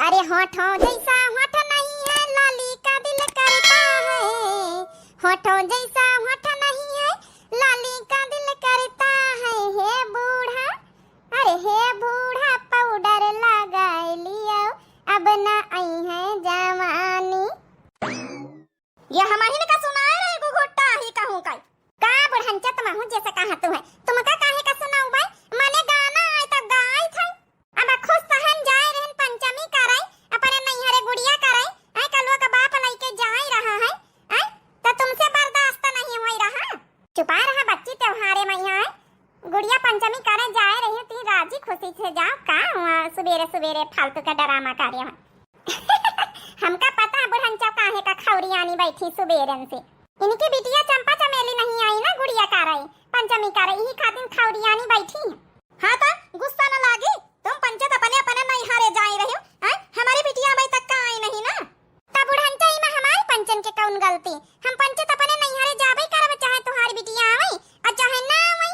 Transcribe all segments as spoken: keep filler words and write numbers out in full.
अरे होठों जैसा होठ नहीं है, लाली का दिल करता है। होठों जैसा होठ नहीं है, लाली का दिल करता है। हे बूढ़ा, अरे हे बूढ़ा, पाउडर लगाए लियो, अब ना आई है जवानी। ये हमहिन का सुनाए रहे घुघुट्टा ही कहूँ का। का बुढ़ंचा तुमहू जैसे कहा तू है, तुमका काहे का सुनाऊ बाई? मने गाना आए तो गाई थे। अब खुश सहन जाए रहन पंचमी करे, अपने नैहरे गुड़िया करे, आए कलुआ का बाप लइके जाए रहा है, आए तो तुमसे बर्दाश्त नहीं होई रहा। चुपा रहा बच्ची, त्योहारे में यहाँ है, गुड़िया पंचमी करे जाए रही ती, राजी खुशी से जाओ, का हुआ सुबेरे सुबेरे फालतू का ड्रामा करे हैं। हमका पता है बुढ़ंचा काहे का खौरियानी बैठी सुबेरन से। इनकी बिटिया चंपा चमेली नहीं आई ना गुड़िया करे, पंचमी करे, यही खातिर खौरियानी बैठी है। हाँ तो गुस्सा न लागी, तुम पंचे त अपने अपने नैहरे जाए रही हो, हैं? हमारी बिटिया अबे तक का आई नहीं ना। त बुढ़ंचा, इमा हमारी पंचन के कौन गलती? हम पंचे त अपने नैहरे जाबे करब, चाहे तुम्हारी बिटिया आवे और चाहे ना आवे।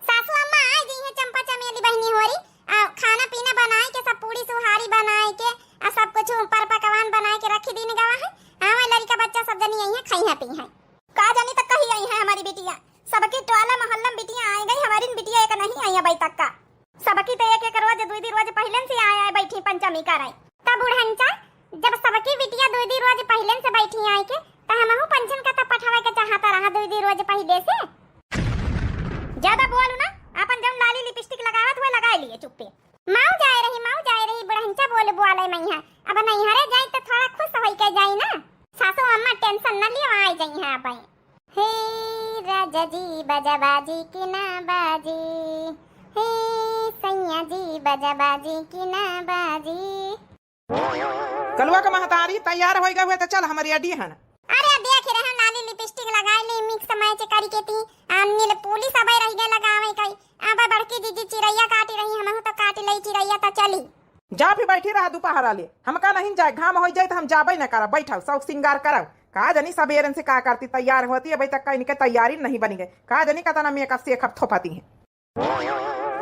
सासू अम्मा आई गई है चंपा चमेली बहिनी होरी, आ खाना पीना बनाए के, सब पूड़ी सुहारी बनाए के, आ सब कुछ ऊपर पकवान बनाए के रखी दीन गवा है। आवे लड़का बच्चा सब जनी आई है, खाई है पी है। का जानी त कही आई है हमारी बिटिया, सबकी टोला मोहल्ला में बिटिया आई गई, हमारी बिटिया एक नहीं आई अबे तक का। सबकी तो एक एक रोज, दुई दुई रोज पहले से आए आए बैठी पंचमी करे। तब बुढ़ंचा, जब सबकी बिटिया दुई दुई रोज पहले से बैठी आए के, त हमहू पंचन का त पठावे के चाहता रहा दुई दुई रोज पहले से। ज्यादा बोलू ना, अपन जौन लाली लिपस्टिक लगावत हुए लगाए लिए चुप्पे। माऊ जाए रही, माऊ जाए रही, बुढ़ंचा बोले बुआले मैया। अब नैहरे जाई त थोड़ा खुश होई के जाई ना। सासू अम्मा टेंशन न लियो, आ जाई है अब। हे राजा जी, बाजा बाजी कि ना बाजी, हे सैया जी, बाजा बाजी कि ना बाजी। कलुआ का महतारी तैयार होई गए हुए तो चल हमरी अड्डी हन। अरे देख रहे लाली लिपस्टिक लगाए ली, मिक्स मैच करी के ती, आ नील पुलिस अबे रह गए लगावे कई, अबे बड़की जीजी चिरैया काटी रही, हमहू तो काटी लई चिरैया तो चली। जा फिर बैठी रहा दोपहरा ले, हमका नहीं जाए, घाम होई जाए तो हम जाबे न करब। बैठो, शौक सिंगार करो। का जानी सबेरन से का करती, तैयार होती, अबे तक का इनके तैयारी नहीं बनी गई। का जानी कतना मेकअप सेकअप थोपती है।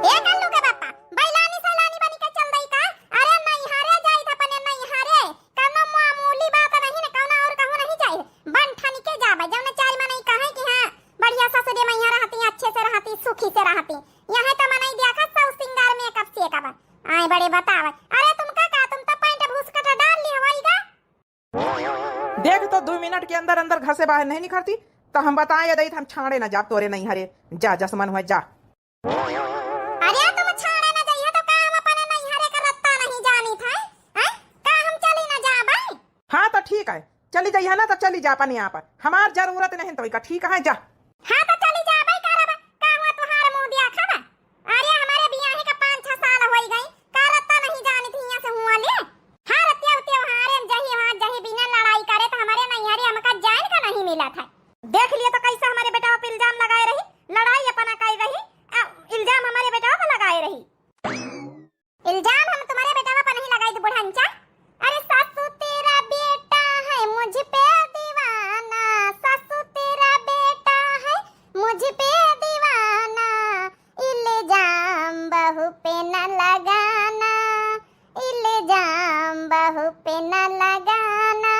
ए कल्लू के बापा, बैलानी सैलानी बनी के चल दई का? अरे नैहरे जाई था अपने नैहरे, कौनो मामूली बात नहीं न, कौनो और कहूँ नहीं जाई। बन ठन के जाबे, जौन चार मनई कहे कि हाँ, बढ़िया ससुरे मैया रहती, अच्छे से रहती, सुखी से रहती। यहाँ तो मनई देखा शौक सिंगार मेकअप सेकअप। आए बड़े बतावे, अरे तुमका का, तुम तो पैंट भूसकट डाल ली हवाई गा। देख तो दो मिनट के अंदर अंदर घर से बाहर नहीं निकलती, तो हम बताए दई, हम छाड़े ना जाब तोरे नैहरे। जा, जस मन हुआ, जा। अरे तुम छाड़े ना जाइए तो का हम अपने नैहरे का रत्ता नहीं जानी था, हैं? का हम चली ना जाबे? हाँ तो ठीक है, चली जाइए ना, तो चली जा अपन यहाँ पर, हमार जरूरत नहीं तो का, ठीक है, जा। हाँ तो चली जाबे करब, का हुआ तुहार मुँह दिया खाबा? अरे, हमरे बियाहे का पाँच छह साल होई गई, का रत्ता नहीं जानी थी यहाँ से हुआ ले? हर त्यों-, त्योहारे में जही वहाँ जही बिना लड़ाई करे तो हमरे नैहरे हमका जान का नहीं मिला था। देख लिए तो कैसे हमरे बेटवा पे इल्जाम लगाए रही, लड़ाई अपना कर रही, आ, इल्जाम हमरे बेटवा पे लगाए रही। इल्जाम हम तुम्हारे बेटवा पर नहीं लगाई तो बुढ़ंचा। अरे सासू तेरा बेटा है मुझ पे दीवाना, सासू तेरा बेटा है मुझ पे दीवाना, इल्जाम बहू पे न लगाना, इल्जाम बहू पे न लगाना।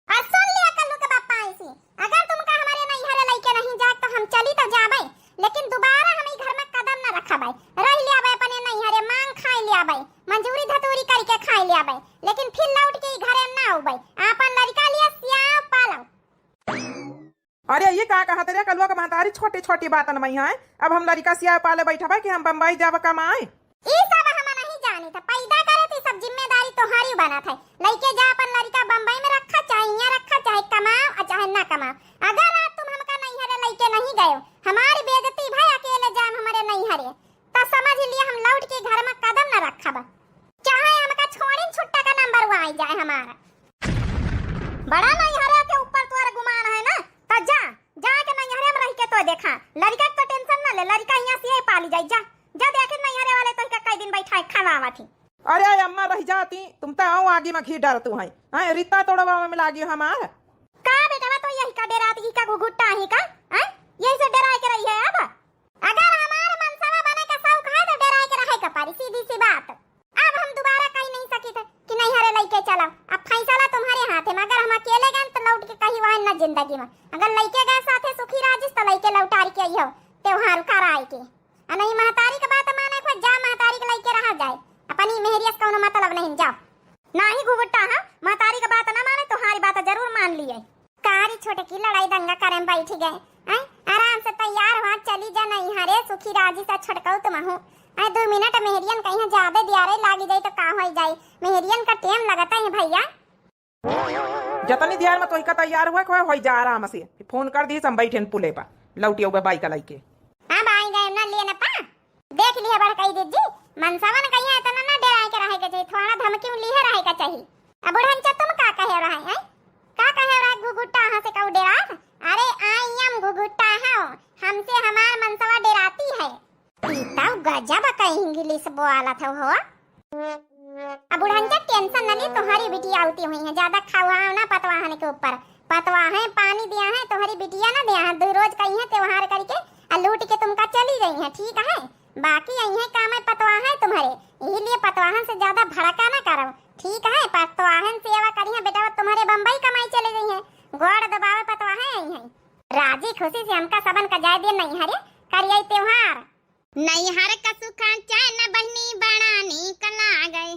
और सुन लिया कल्लू के बापा ऐसी, अगर तुमका हमारे नैहरे लइके नहीं जाए तो हम चली तो जाबे, लेकिन दोबारा हम ई घर में कदम न रखबे। रह लियाबे अपने नैहरे, मांग खाई लियाबे, मंजूरी धतूरी करके खाई लियाबे, लेकिन फिर लौट के ई घरे न आउबे। आपन लड़का लिया सियाव पालो। अरे, ये का कहत रे कलुआ के महतारी, छोटी-छोटी बातन में यहाँ, अब हम लड़िका सियाए पाले बैठबे कि हम बम्बई जाब कमाए? ई सब हम नहीं जानी था, पैदा करे थी, सब जिम्मेदारी तोहारी बनत है। लइके जा अपन लड़िका बम्बई में रखा, चाहे यहाँ रखा, चाहे कमाओ और चाहे ना कमाओ। अगर आज तुम हमका नैहरे लइके नहीं गयो, हमारी बेइज्जती भाई अकेले जाम हमारे नैहरे, तो समझ लिया हम लौट के घर में कदम न रखब, चाहे हमका छोड़िन छुट्टा का नंबर आई जाए हमारा। बड़ा नैहरे के ऊपर तोर गुमान है ना, त जा, जा के नैहरे में रह के तो देखा। लड़िका के तो टेंशन ना ले, लड़िका यहाँ से ही पाली जाई। जा, जा देखे नैहरे वाले तो का कई दिन बैठा है, खाना आवा थी। अरे अम्मा रह जाती, तुम तो आओ आगे में घी डालतू है, हैं रित्ता तोड़वा में लागी हमार। का बेटवा तो यही का डेरात ही का घुघुट्टा ही का, हैं यही से डेराए के रही है अब। अगर हमार मनसवा बने का शौक है तो डेराए के रहे के पड़ी, सीधी सी बात। अब हम दोबारा कह नहीं जिंदगी में। अगर लइके गए साथे सुखी राजिस तो लइके लौटार के अइहो, त्योहार कराए के। आ नहीं महतारी के बात माने को, जा महतारी के लइके रहा जाए, अपनी मेहरिया से कौनो मतलब नहीं, जाओ। नाही घुघुट्टा, हम महतारी के बात ना माने, तोहारी बात जरूर मान लिए। कारी छोटकी लड़ाई दंगा करे में बैठ गए, हैं? आराम से तैयार हुआ, चली जा नैहरे, सुखी राजी से छटकऊ तुमहू। हैं, दो मिनट मेहरियन कहीं ज्यादा दियारे लागी जाई तो का होई जाई, मेहरियन का टेम लगता है भैया। जतनी देर में तोहिका तैयार हुए, कोई होई जा आराम से। फोन कर दी, हम बैठे पुले पर, लौटी आउबे बाइक लइके। अब आई गए ना, ले ना पा। देख लिया बड़कई दीदी, मनसवा न कहिया इतना ना डराए के रहे के चाहिए, थोड़ा धमकी में लिहे रहे के चाहिए। अब बुढ़नचा तुम का कहे रहे हैं? का कहे रहे घुघुट्टा हाँ से कहू डेरात? अरे I am घुघुट्टा हूँ, हमसे हमार मनसवा डेराती है। ई तो गजब का इंग्लिश बोलत हो, हो। अब बुढ़नचा टेंशन न ली, तुम्हारी बिटिया आवती हुई है, ज्यादा खवाओ ना पतवाहन के ऊपर। पतवाहें पानी दिया है, तुम्हारी बिटिया ना दिया है, दो रोज कहीं है त्योहार करके आ लूट के तुमका चली गई है, ठीक है? बाकी यही है काम है पतवाहें तुम्हारे, यही लिए पतवाहन से ज्यादा भड़का ना करो, ठीक है? पतवाहन सेवा करी है बेटा, तुम्हारे बम्बई कमाई चले गई है, गोड़ दबावे पतवाहें आई है। राजी खुशी से हमका सबन का जाए दिन नहीं हरे, करिए त्योहार। नैहर का सुख चैन बहिनी बड़ा नीक लागे।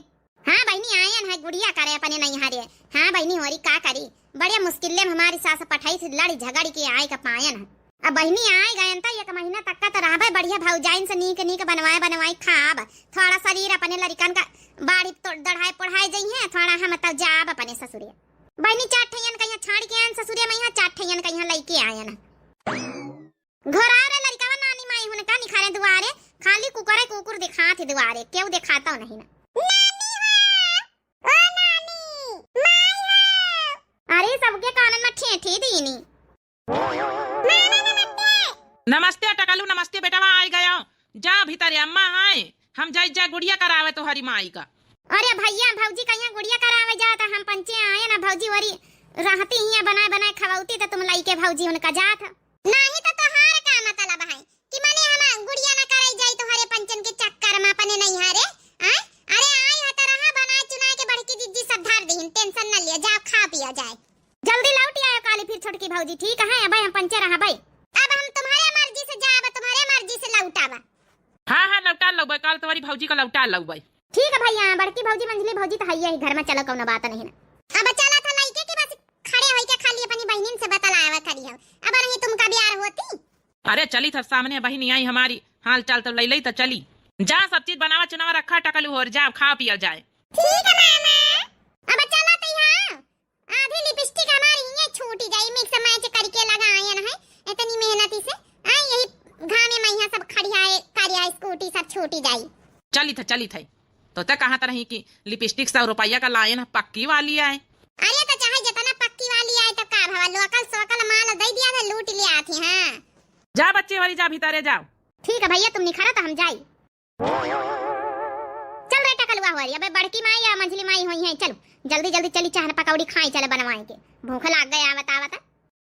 हाँ बहिनी, आयन है गुड़िया करे अपने नैहरे। हाँ बहिनी, होरी का करी, बड़े मुश्किल ले हमारी सास पठाई से लड़ी झगड़ के आए का पायन है। अब बहिनी आए गयन त एक महीना तक का तो रहबे बढ़िया भौजाइन से नीक नीक बनवाए बनवाए खाब, थोड़ा शरीर अपने लड़िकन का बाड़ी तो दढ़ाए पढ़ाए जइहे, थोड़ा हम तो जाब अपने ससुरे। बहिनी चार ठैयन कहिया छाड़ के आयन ससुरे में, यहाँ चार ठैयन कहिया लइके आयन। घोरा रे लड़िकावा नानी माई हुनका निखारे दुआरे, खाली कुकरे कुकुर दिखात ही दुआरे, केहू देखाता नहीं ना। नानी हो, ओ नानी, माई हो। अरे सबके कानन में ठेठी दीनी। मामा नमस्ते। नमस्ते टकलू, नमस्ते बेटवा, आइ गयो। जा भीतरे अम्मा है, हम जाई जा गुड़िया करावे तोहरी माई का। अरे भैया भौजी कहिया गुड़िया करावे जात, हम पंचे आए ना भौजी वरी रहती हिया बनाए बनाए खवौती त तुम लइके भौजी उनका जात। नाही त तोहार का मतलब है कि मने हम गुड़िया ना कराई जाई तोहरे पंचन के चक्कर में अपने नैहरे? आय? अरे आई ह त रहा बनाए चुनाए के बड़की जिज्जी सब धर दीहिन, टेंशन न लिया, जाओ खा पिया जाए। जल्दी लौट आयो काली फिर छोटकी भौजी, ठीक है? अबे हम पंचे रहबे। अब हम तुम्हारे मर्जी से जाब, तुम्हारे मर्जी से लौटाबा। हाँ, हाँ, लौटा लउबे, काल तुम्हारी भौजी का लौटा लउबे। ठीक है भैया, बड़की भौजी, मंझली भौजी तो हइये ही घर में, चलो कौनो बात नहीं ना। अब चला था लइके कि बस खड़े होइके खाली अपनी बहिनिन से बतलावा करी हो। अब नहीं तुमका ब्याह होती। अरे चली था सामने बहिनी आई हमारी, हाल चाल तो लई लई तो चली। जा सब चीज बनावा चुनावा रखा टकलू हो, जा खाओ पिया जाए। ठीक है मामा, अब चला तो यहाँ। आधी लिपस्टिक हमारी ये छूटी जाई, मिक्स मैच करके लगायन है इतनी मेहनती से। आ, यही घामे में यहाँ सब खड़ियाए, करिया स्कूटी सब छूटी जाई। चली थे, चली थे। तो ते कहा तरही कि लिपस्टिक सौ रुपया का लायन है, पक्की वाली आए। अरे तो चाहे जितना पक्की वाली आए तो का भवा, लोकल सोकल माल दे दिया था, लूट लिया थी। हाँ। जा बच्चे वाली, जा भीतरे जाओ। ठीक है भैया, तुम निखरा तो हम जाई। चल रे टकलुआ हो रही, अबे बड़की माई या मंझली माई होई है, चलो जल्दी जल्दी चली, चाह पकौड़ी खाई चले बनवाए के, भूख लाग गया आवत आवत।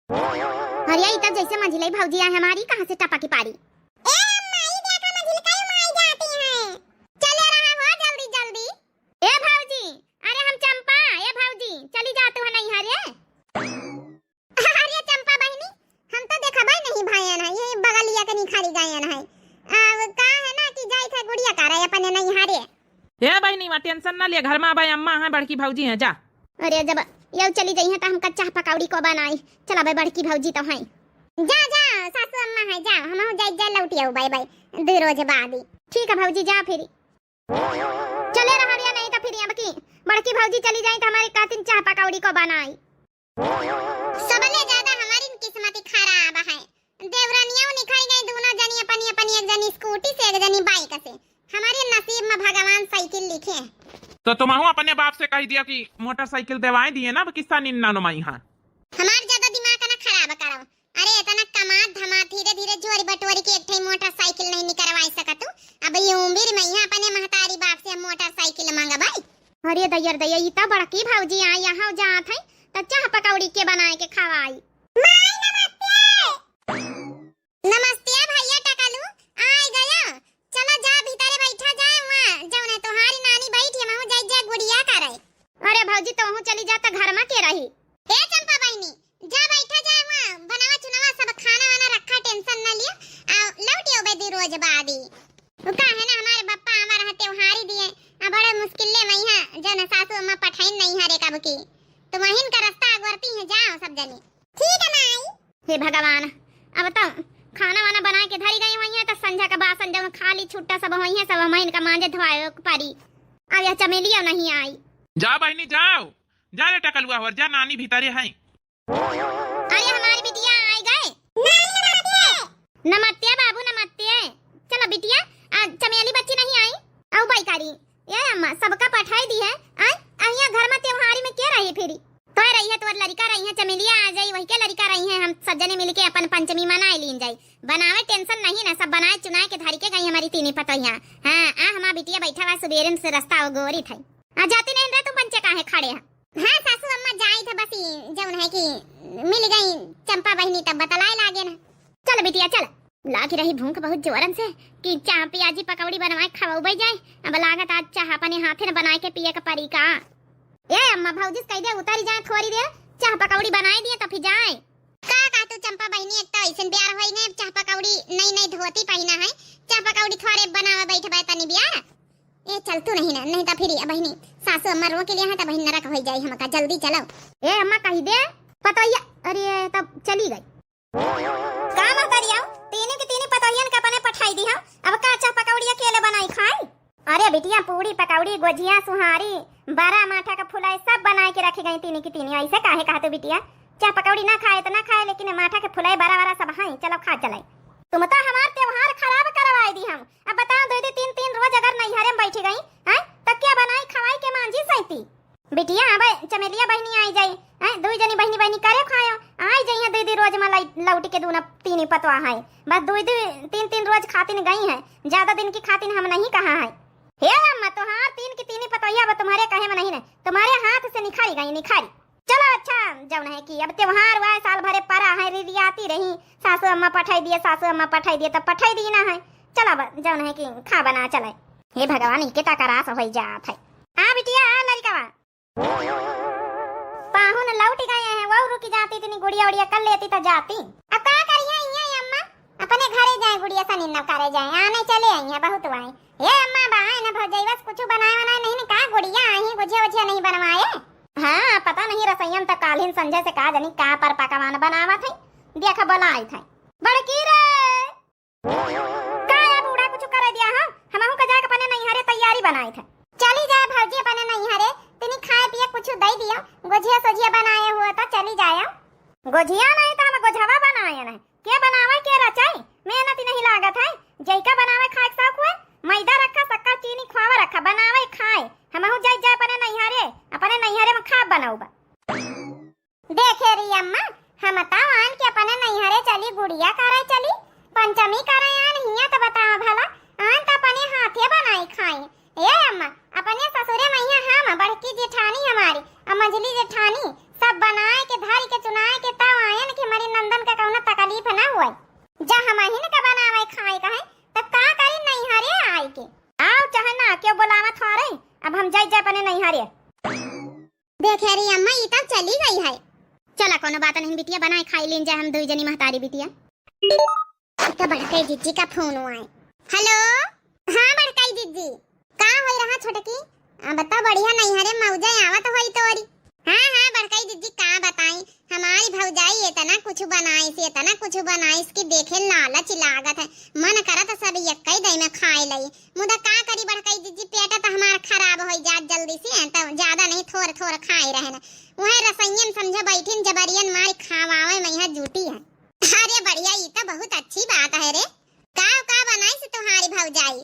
अरे ई तब जैसे मंझली भौजी आए हमारी, कहाँ से टपकी पारी। ए माई देखा मंझली कई माई जाती है, चले रहा हो जल्दी जल्दी। ए भौजी, अरे हम चंपा, ए भौजी चली जा तू नहीं हरे। अरे चंपा बहिनी, हम तो देखबे नहीं भायन है, ये बगलिया के निखारी गायन है। अब का है ना कि जाई थे गुड़िया का रहे अपने नैहरे। ए बहिनी, वा टेंशन ना ले, घर में अबे अम्मा है, बड़की भौजी है, जा। अरे जब यौ चली जाई है तो हम कच्चा पकौड़ी को बनाई, चला बे बड़की भौजी तो है। जा जा सासू अम्मा है, जा हम जाई जा लौटी आऊ, बाय बाय, दो रोज बाद ही। ठीक है भौजी, जा फिर। चले रहा रे, नहीं तो फिर अब की बड़की भौजी चली जाई तो हमारे कातिन चाह पकौड़ी को बनाई। सबले ज्यादा हमारी किस्मत खराब है। देवरानियाँ निकल गई दोनों जनी अपनी अपनी, एक जनी स्कूटी से, एक जनी बाइक से। हमारे नसीब में भगवान साइकिल लिखे हैं। तो तुमहू अपने बाप से कह दिया कि मोटरसाइकिल देवाए दिए ना, अब किस्सा निन्ना नुमाई हाँ। हमार ज्यादा दिमाग ना खराब करो। अरे इतना कमात धमात धीरे धीरे जोरी बटोरी के एक ठे मोटरसाइकिल नहीं निकरवाई सकत तू। अब ये उम्र में यहाँ अपने महतारी बाप से हम मोटरसाइकिल मंगवाई। अरे दैयर दैया, ई त बड़की भौजी आई, यहाँ जात है त चाह पकौड़ी के बनाए के खवाई। माई नमस्ते। नमस्ते भैया टकलू, आए गया। चला जा भीतरे बैठा जाए, वहाँ जौन है तोहारी नानी बैठी है, वहाँ जाए जाए गुड़िया करे। अरे भौजी तोहू चली जा त घर में के रही। ए चंपा बहिनी, जा बैठा जाए tension न लियो, आ लौट अउबे दुइ रोज बादी। उ का है ना, हमारे बप्पा आवा रहा त्योहारी दिए, आ बड़े मुश्किल ले वही है, जौन सासू अम्मा पठाइन नैहरे कब की, तो वहीं का रास्ता अगोरती है, जाओ सब जनी। ठीक है माई। हे भगवान, अब तो खाना वाना बनाए के धरी गई हुई है, तो संझा का बासन जब खाली छुट्टा सब हुई है, सब हम इनका मांजे धोआए के परी। अब यह चमेलिया नहीं आई। जा बहिनी जाओ, जा रे टकलुआ होर जा, नानी भीतरे है। अरे हमारी बिटिया आई गए। नमस्ते बाबू नमस्ते। चलो बिटिया, आ चमेली बच्ची नहीं आई? औ बाई कारी, ए अम्मा, सबका पठाई दी है। आय, अहिया घर में त्योहारी में के रही फिरी? तोय रही है, तोर लड़िका रही है, चमेलिया आ जाई, वही के लड़िका रही है, हम सज्जने मिलके अपन पंचमी मनाए लीन जाई। बनावे tension नहीं ना, सब बनाए चुनाए के धरी के गई हमारी तीनी पतोहिया। हाँ, आ हमार बिटिया बैठा हुआ सुबेरे से रास्ता अगोरी थे। आ जाती नहीं रहे तुम पंचे काहे खड़े हैं? हाँ सासू अम्मा जाई थे बस ई जौन है कि मिल गई चंपा बहिनी तब बतलाए लागे ना। चल बिटिया चल, लागी रही भूख बहुत जोरन से कि चाह पियाजी पकौड़ी बनवाए खवउबे जाए। अब लागत आज चाह अपने हाथे न बनाए के पिए के परी का। ए अम्मा, भौजी से कह दे उतरी जाए थोड़ी देर, चाह पकौड़ी बनाए दिए तो फिर जाए। का कहा तू चंपा बहिनी, एक तो ऐसन बियार होई गए, चाह पकौड़ी नई नई धोती पहिना है, चाह पकौड़ी थोड़े बनावे बैठबे तनी बियार। ए चल तू नहीं ना, नहीं तो फिर अब बहिनी सासू अम्मा रो के लिए है तो बहिन नरक हो जाई हमका, जल्दी चलो। ए अम्मा कह दे पतोहिया, अरे तब चली गई। का महतारी आओ, तीनी की तीनी पतोहियन के अपने पठाई दी हम। अब का चाह पकौड़ी अकेले बनाई खाई? अरे बिटिया, पूड़ी पकौड़ी, गोझिया, सुहारी, बरा, माठा का फुलाई सब बनाए के रखी गई तीनी की तीनी। ऐसे काहे कहते बिटिया? चाह पकौड़ी ना खाए तो ना खाए, लेकिन माठा के फुलाई, बरा, बरा सब हैं, चलो खा चलाई। तुम तो हमार त्योहार खराब करवाए दी हम। अब बताओ, दो दो तीन तीन रोज अगर नैहरे में बैठी गई, हैं, तो क्या बनाई खवाई के मांझी सैती? बिटिया, अब चमेलिया बहिनी आई जाई, हैं? दुई जनी बहिनी बहिनी करे खायो, आई जाई हैं दुई दुई रोज में लई-, लौट के दूना तीनी पतवा है। बस दुई दुई तीन तीन रोज खातिन गई हैं, ज्यादा दिन की खातिन हम नहीं कहा है। हे अम्मा, तोहार तीन की तीनी पतोहिया अब तुम्हारे कहे में नहीं है, तुम्हारे हाथ से निखारी गई, निखारी। चलो अच्छा, जौन है कि अब त्योहार हुआ है, साल भरे परा है, रिरियाती रही, सासू अम्मा पठाई दिए, सासू अम्मा पठाई दिए, तब पठाई दी ना है। चलो अब जौन है कि खा बना चले। हे भगवान, इनके तक रास हो जात है। आ बिटिया, आ लड़कवा। पाहुन लौट गए हैं, वो रुक जाती, इतनी गुड़िया उड़िया कर लेती तो जाती। अब का करिए ये अम्मा, अपने घरे जाए, गुड़िया सनी न करे जाए, आने चले आई है बहुत वाई। ये अम्मा बाए न भौजई, बस कुछ बनाए बनाए नहीं न का, गुड़िया आई, गुझिया उझिया नहीं बनवाए। हाँ, पता नहीं रसोईया में तो काल्हिन संझे से का जानी का पर पकवान बनावत है, देख बोलाई थे। बड़की रे, का या बूढ़ा कुछ करे दिया, हाँ? हमहू का जाके अपने नैहरे तैयारी बनाई थे। चली जाए भौजी अपने नैहरे, तनी खाए पिए कुछ दे दियो, गोझिया सोझिया बनाए हुए तो चली जाए। गोझिया नहीं तो हम गोझवा बनाए नहीं, के बनावे के रचाई, मेहनत ही नहीं लागत है। जैका बनावे खाए के शौक हुए, मैदा रखा, शक्कर चीनी खोवा रखा, बनावे खाए। हमहू जाई जाए अपने नैहरे, अपने नैहरे में खा बनौबा। देखे री अम्मा, हम त आन के अपने नैहरे चली, गुड़िया करे चली, पंचमी करे आन हिया त बतावा भला, आन त अपने हाथे बनाई खाई। ए अम्मा, अपने ससुरे मइया हम, बड़की जेठानी हमारी, आ मझली जेठानी, सब बनाए के, धरी के, चुनाए के तब आयन कि हमारी नंदन के कौनो तकलीफ ना हुए। जा हमहिन का बनावे खाए का है, त का करी नैहरे आए के। आओ चाहे ना, क्यों बोलावत हो रे, अब हम जाई जा अपने नैहरे। देखे री अम्मा, ई तब चली गई है। चला, कोनो बात नहीं बिटिया, बनाए खाई लीन जाए हम दुई जनी महतारी बिटिया। ई तो बड़काई जिज्जी का फोन हुआ है। हेलो, हाँ बड़काई जिज्जी, का होई रहा छोटकी? आ, बता बढ़िया नैहरे मौजे आवत होई तोरी। हाँ, हाँ बड़काई जिज्जी, का बताई, हमारी भौजाई इतना कुछ बनाइस, इतना कुछ बनाइस कि देखे लालच लागत है, मन करत सब यक्कई दई में खाए लई। मुदा का करी बड़कई जिज्जी, पेट त हमार खराब होई जात जल्दी से, त ज्यादा नहीं, थोर थोर खाए रहन। उहे रसोइयन समझ बैठिन, जबरियन मारी खावावे में यहाँ जूटी है। अरे बढ़िया, ई त बहुत अच्छी बात है रे। का का बनाइस तुम्हारी भौजाई?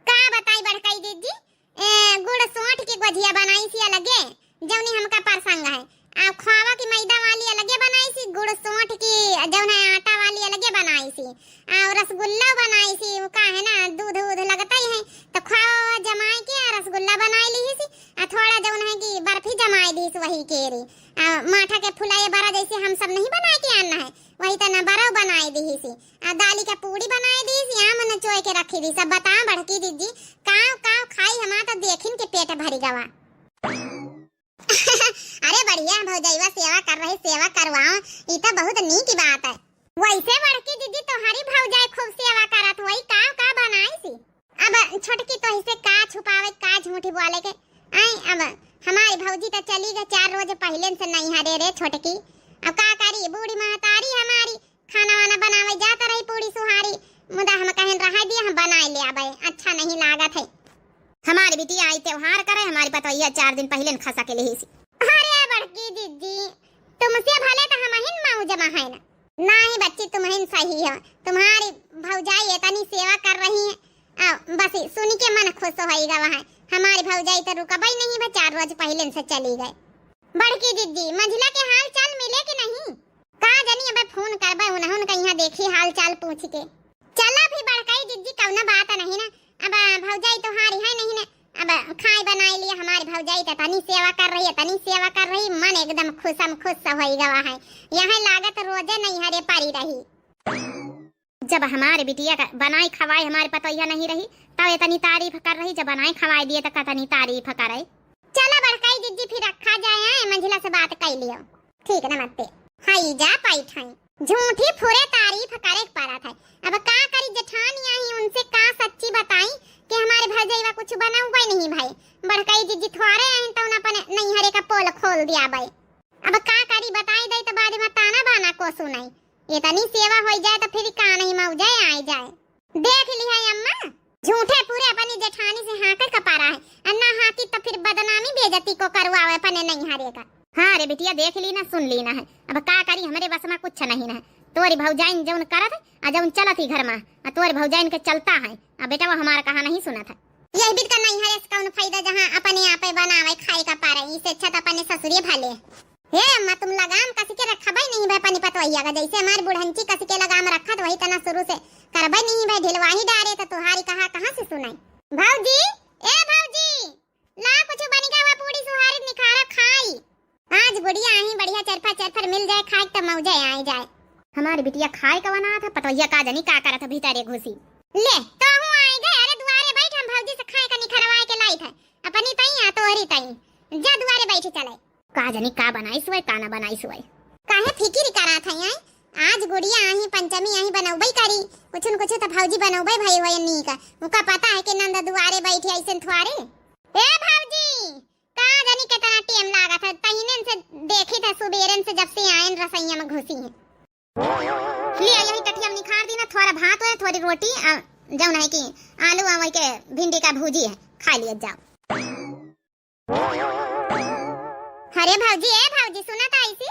का बताई बड़कई जिज्जी, ए, गुड़ सोंठ की गोझिया बनाइस अलगे, जौनी हमका पसंद है। आ खोवा की मैदा वाली अलगे बनाइसी, गुड़ सोंठ की जौन है आटा वाली अलगे बनाइसी। आ रसगुल्ला बनाइसी, वो का है ना, दूध, दूध लगता ही है, तो खोवा जमाए के आ रसगुल्ला बनाए लीसी, आ थोड़ा जौन है कि बर्फी जमाए दीस वही केरी, आ माठा के फुलाए बरा जैसे हम सब नहीं बनाए के आना है, वही तना बरा बनाए दीसी, आ दाली का पूड़ी बनाए दीसी, आम नचोए के रखी दी। सब बता बड़की जिज्जी, काव काव खाई, हमार तो देखिन के पेट भरी गवा। अरे बढ़िया भौजैया सेवा कर रही, सेवा करवाओ, ई तो बहुत नीक बात है। वैसे बड़की दीदी तोहरी भौजाई खूब सेवा करत होई, का का बनाइसी? अब छोटकी तोहसे का छुपावे, का झूठी बोले के। आई, अब हमारी भौजी तो चली गई चार रोज पहिले से नैहरे रे छोटकी। अब का करी, बूढ़ी महतारी हमारी खाना वाना बनावे जात रही पूरी सुहारी, मुदा हम कहन रहा दिया, हम बनाए ले आबे, अच्छा नहीं लागत है। हमारी बिटिया आई त्योहार करे, हमारी पतोहिया चार दिन पहिले न खसा के लेही सी। अरे बड़की दीदी, तुमसे भले तो हम हिन मौज में है ना। नहीं बच्ची, तुम हिन सही हो, तुम्हारी भौजाई इतनी सेवा कर रही है, आ, बस सुन के मन खुश होई गवा है। हमारी भौजाई तो रुकबई नहीं बा, चार रोज पहिले से चली गए। बड़की दीदी, मंझिला के हाल चाल मिले कि नहीं? का जनी, अबे फोन करबे उन्हन के यहाँ, देखी हाल चाल पूछ के। चला भी बड़काई दीदी, कौनो बात नहीं ना। अब भौजाई तोहारी है नहीं ना, अब खाए बनाए लिए हमारी भौजाई तो तनी सेवा कर रही है, तनी सेवा कर रही, मन एकदम खुशम खुश होई गवा है। यहाँ लागत रोजे नैहरे परी रही। जब हमारे बिटिया का बनाई खवाई हमारे पतोहिया नहीं रही, तब इतनी तारीफ कर रही, जब बनाई खवाई दिए तो कतनी तारीफ करे। चला बड़काई दीदी, फिर रखा जाए, आए मंझिला से बात कर लियो। ठीक, नमस्ते। हाई जा पाई ठाई, झूठी फुरे तारीफ करे के पड़त है। अब का करी जेठानी आई, उनसे का सच्ची बताई कि हमारे भौजैया कुछ बनौबे नहीं भाई। बड़काई दीदी थोड़े आई तो अपन नैहरे का पोल खोल दिया भाई। अब का करी, बताई दई तो बाद में ताना बाना को सुनाई। इतनी सेवा होई जाए तो फिर का नहीं मौजे आई जाए। देख लिहा अम्मा, झूठे फुरे अपनी जेठानी से हाँके कपारा है, और ना हाँकी तो फिर बदनामी बेइज्जती को करवावे अपने नैहरे का। हाँ रे बिटिया, देख ली ना, सुन ली ना है, अब का करी, हमरे बस में कुछ नहीं ना है। तोरी भौजाइन जौन करत है, आ जौन चलत ही घर में, आ तोरी भौजाइन के चलता है। आ बेटा, वो हमारा कहा नहीं सुनत है। यही बीत का नैहरे से कौन फायदा, जहाँ अपने आपे बनावे खाए का पारे, इससे अच्छा तो अपने ससुरे भले। हे अम्मा, तुम लगाम कस के रखबे नहीं भाई अपनी पतोहिया का, जैसे हमारी बुढ़ंची कस के लगाम रखत वही तना शुरू से करबे नहीं भाई, ढिलवाही डारे तो तुहारी कहा कहाँ से सुनाई। भौजी, ए भौजी, ला कुछ बनिका हुआ पूरी सुहारी निखारा खाई। आज गुड़िया आई बढ़िया चरफा चरफर मिल जाए खाए तो मौजे आए जाए। हमारी बिटिया खाए का बना था, पतोहिया का जनी का करत भीतरे घुसी। ले, तो हूँ आई गए, अरे दुआरे बैठ, हम भौजी से खाए का निखरवाए के लाई थे, अपनी तई आ तोहरी तई, जा दुआरे बैठ चले। का जनी का बनाइस हुए, का ना बनाइस हुए। काहे फिकिर करात है, हैं? आज गुड़िया आही, पंचमी आही, बनौबे करी। कुछ न कुछ तो भौजी बनौबे भई होए नीक। उका पता है कि नंद दुआरे बैठी ऐसे थुआरे। ए भौजी, का जनी कितना टेम लागत है, तहिनेन से देखी था सुबेरन से जब से आयन रसैया में घुसी है। लिया यही टटिया में निखार दी ना, थोड़ा भात है, थोड़ी रोटी, आ, जौन है कि आलू आ वही के भिंडी का भूजी है, खा लिया जाओ। अरे भौजी, ए भौजी, सुना था ऐसी?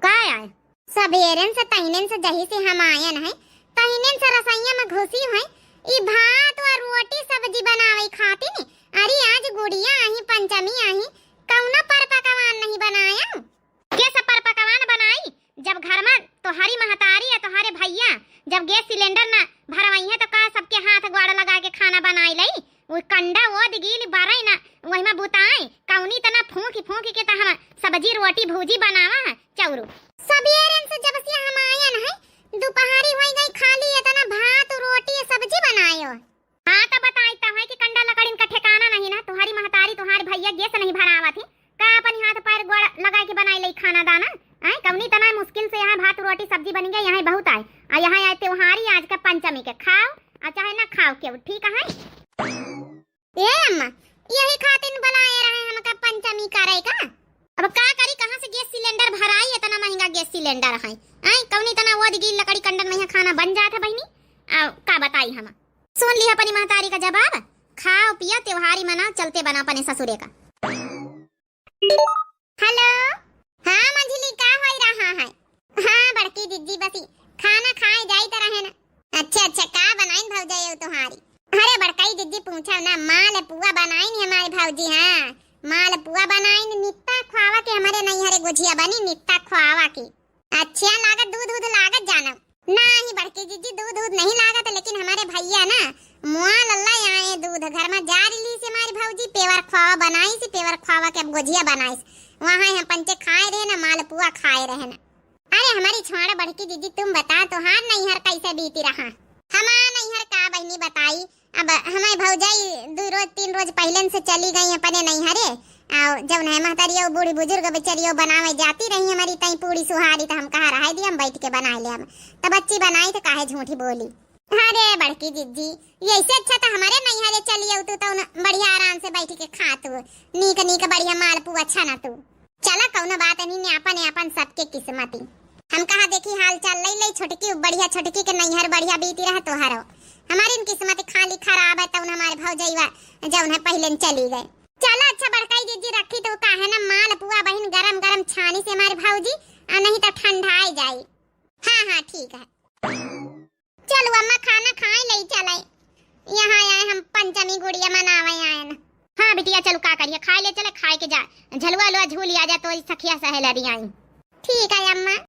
का आए? सबेरन से तहिनेन से जही से हम आयन है, तहिनेन से रसैया में घुसी है, ई भात और रोटी सब्जी बनावे खातिर। अरे आज गुड़िया आही, पंचमी आही, कौनो पर पकवान नहीं बनाया? के सब पर पकवान बनाई? जब घर में तोहरी महतारी या तोहरे भैया जब गैस सिलेंडर ना भरवइहे तो का सबके हाथ गोड़ लगा के खाना बनाई लई? वो कंडा ओद गील बरई ना, वही में बुताई, कौनी तना फूंक फूंक के त हम सब्जी रोटी भूजी बनावा है, चौरू। सबेरन से जब से हम आयन है, दोपहरी होई गई, खाली इतना भात रोटी सब्जी बनायो। हाँ, तो बताई तो है कि कंडा लकड़िन का ठिकाना नहीं ना, तुम्हारी महतारी, तुम्हारे भैया गैस नहीं भरावत ही, का अपनी हाथ पैर गोड़ लगा के बनाई लई खाना दाना? आए, कौनी तना मुश्किल से यहाँ भात रोटी सब्जी बन गया, यहाँ बहुत आए, आ यहाँ आए त्योहारी आज का पंचमी के खाओ, आ चाहे ना खाओ क्यों, ठीक है? ए अम्मा, यही खातिर बुलाए रहे हमका पंचमी करे का? अब का करी, कहाँ से गैस सिलेंडर भराई, इतना महंगा गैस सिलेंडर है, आए, कौनी तना वो दिगी लकड़ी कंडन में यहाँ खाना बन जात है बहिनी, आ का बताई हम। सुन लिहा अपनी महतारी का जवाब, खाओ पिया त्योहारी मनाओ, चलते बना अपने ससुरे का। हेलो, हाँ मंझली, का होई रहा है? हाँ बड़की दीदी, बसी खाना खाए जाई त रहे ना। अच्छा अच्छा, का बनाइन भौजाई हो तुम्हारी? अरे बड़काई दीदी पूछो ना, माल पुआ बनाइन हमारे भौजी। हाँ, माल पुआ बनाइन, नित्ता खुआवा के हमारे नैहरे गुझिया बनी, नित्ता खुआवा की। अच्छा लागत, दूध दूध लागत जाना। नाही बड़की जीजी, दूध दूध नहीं लागत, लेकिन हमारे भैया ना मुआ लल्ला आए दूध घर में जार ली से हमारी भौजी पेवर खोवा बनाई से, पेवर खोवा के अब गोजिया बनाई से। वहाँ हम पंचे खाए रहे ना, मालपुआ खाए रहे ना। अरे हमारी छोड़ा बड़की जीजी, तुम बता, तोहार नैहर कैसे बीती रहा? हमार नैहर का बहनी बताई, अब हमारी भौजाई दो रोज तीन रोज पहले से चली गई अपने नैहरे, आओ, जौन है महतरियो, बूढ़ी बुजुर्ग बेचारियो बनावे जाती रही हमारी तई पूड़ी सुहारी, तो हम कहा रहे दी, हम बैठ के बनाए ले हम। तो बच्ची बनाई तो काहे झूठी बोली। अरे बड़की जिज्जी, यैसे अच्छा तो हमारे नैहरे चली आऊ तू, तो न बढ़िया आराम से बैठ के खा तू, नीक नीक बढ़िया मालपुआ छना तू। चला कौनो बात नहीं, न्यापन न्यापन सबके किस्मती। हम कहा देखी हाल चाल लई लई छोटकी, बढ़िया छोटकी के नैहर बढ़िया बीती रह तोहरो। हमारी न किस्मत खाली खराब है, तौन हमारे भौजैया जौन है पहले न चली गए। चला अच्छा बड़काई जिज्जी रखी तो काहे ना मालपुआ बहिन गरम गरम छानी से हमारे भौजी, आ नहीं तो ठंडाई जाई। हाँ हाँ ठीक है। चलू अम्मा खाना खाए ले चले, यहाँ आए हम पंचमी गुड़िया मनावे आए न। हाँ बिटिया चलू का करिए, खाए ले चले, खाए के जा, झलुआ लुआ झूल आ जा तो सखिया सहेलरी आई। ठीक है अम्मा,